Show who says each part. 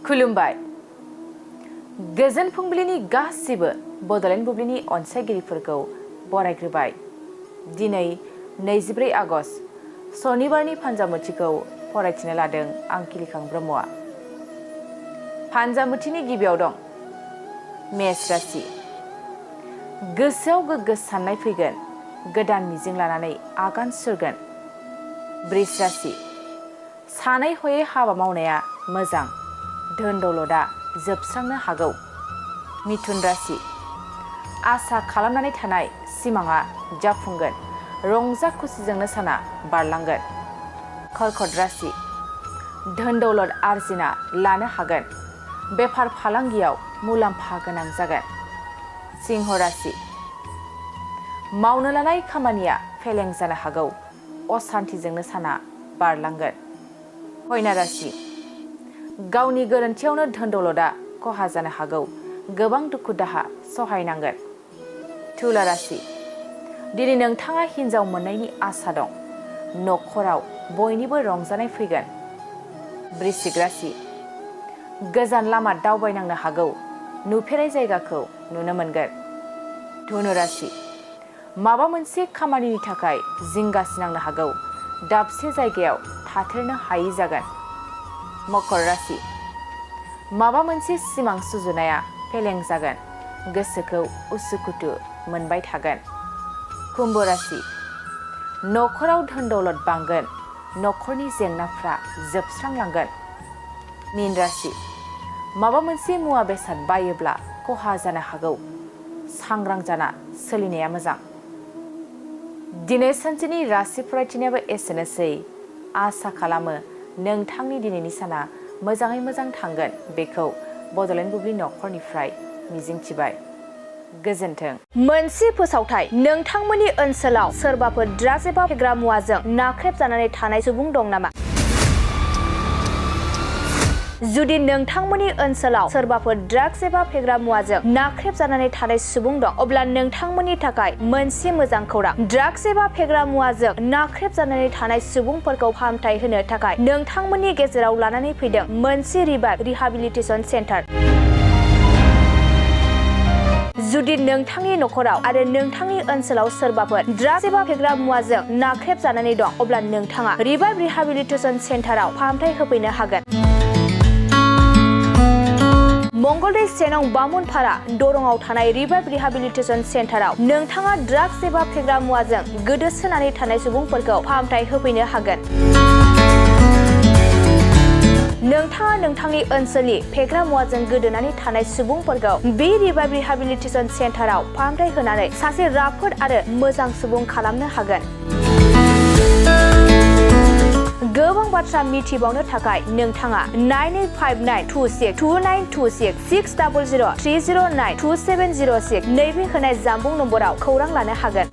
Speaker 1: खुलुमबाय गोजोन फुंबिलिनि गासिबो बड'लेण्ड बुब्लिनि अनसायगिरिफोरखौ बरायग्रोबाय। दिनै 24 आगस्ट सनिबारनि फान्जामुथिखौ फरायथिनो लादों आं किलिखां ब्रह्मआ। फान्जामुथिनि गिबियाव दं मेष राशि। गोसोआव गोग्गो साननाय फैगोन, गोदान मिजिं लानानै आगान सुरगोन। बृष राशि। सानै हयै हाबा मावनाया मोजां, धोन दौलतआ जोबस्रांनो हागौ। मिथुन राशि। आसा खालामनानै थानाय सिमाङा जाफुंगोन, रंजा खुसिजोंनो साना बारलांगोन। कर्कट राशि। धोन दौलत आरजिना लानो हागोन, बेफार फालांगियाव मुलाम्फा गोनां जागोन। सिंह राशि। मावनो लानाय खामानिया फेलें जानो हागौ, असान्थिजोंनो साना बारलांगोन। कन्या राशि। गावनि गोरोन्थियावनो धोन दौलतआ खहा जानो हागौ, गोबां दुखु दाहा सहायनांगोन। तुला राशि। दिनै नोंथाङा हिन्जाव मोननायनि आसा दं, न'खराव बयनिबो रंजानाय फैगोन। वृश्चिक राशि। गोजान लामा दावबायनांनो हागौ, नुफेरै जायगाखौ नुनो मोनगोन। धनु राशि। माबा मोनसे खामानिनि थाखाय जिंगासिनांनो हागौ, दाबसे जायगायाव थाथेरनो हायि जागोन। मकर राशि। माबा मोनसे सिमां सुजुनाया फेलें जागोन, गोसोखौ उसुखुथु मोनबाय थागोन। कुम्भ राशि। न'खराव धोन दौलत बांगोन, न'खरनि जेंनाफ्रा जोबस्रांलांगोन। मीन राशि। माबा मोनसे मुवा बेसाद बायोब्ला खहा जानो हागौ, सांग्रां जाना सोलिनाया मोजां। दिनै सानसेनि राशि फरायथिनायाबो एसेनोसै। आसा खालामो नोंथांनि दिनैनि साना मोजाङै मोजां थांगोन, बेखौ बड'लेण्ड बुब्लि न'खरनिफ्राय मिजिंथिबाय। गोजोन्थों।
Speaker 2: मोनसे फोसावथाय। नोंथांमोननि ओनसोलाव सोरबाफोर ड्राग्स एबा फेग्रा मुवाजों नाख्रेबजानानै थानाय सुबुं दं नामा? जुदि नोंथांमोननि ओनसोलाव सोरबाफोर ड्राग्स एबा फेग्रा मुवाजों नाख्रेबजानानै थानाय सुबुं दं, अब्ला नोंथांमोननि थाखाय मोनसे मोजां खौरां। ड्राग्स एबा फेग्रा मुवाजों नाख्रेबजानानै थानाय सुबुंफोरखौ फाहामथाय होनो थाखाय नोंथांमोननि गेजेराव लानानै फैदों मोनसे रिभाइभ रिहाबिलिटेसन सेन्टार। जुदि नोंथांनि न'खराव आरो नोंथांनि ओनसोलाव सोरबाफोर ड्राग्स एबा फेग्रा मुवाजों नाख्रेबजानानै दं, अब्ला नोंथाङा रिभाइभ रिहाबिलिटेसन सेन्टाराव फाहामथाय होफैनो हागोन। मंगलदै सेनं बामुनपारा दरंआव थानाय रिभाइभ रिहाबिलिटेसन सेन्टाराव नोंथाङा ड्राग्स एबा फेग्रा मुवाजों गोदोसोनानै थानाय सुबुंफोरखौ फाहामथाय होफैनो हागोन। नोंथाङा नोंथांनि ओनसोलनि फेग्रा मुवाजों गोदोनानै थानाय सुबुंफोरखौ बे रिभाइभ रिहाबिलिटेसन सेन्टाराव फाहामथाय होनानै सासे राफोद आरो मोजां सुबुं खालामनो हागोन। गोबां बाथ्रा मिथिबावनो थाखाय नोंथाङा 9859262926 60030927006 नैबे होनाय जानबुं नम्बराव खौरां लानो हागोन।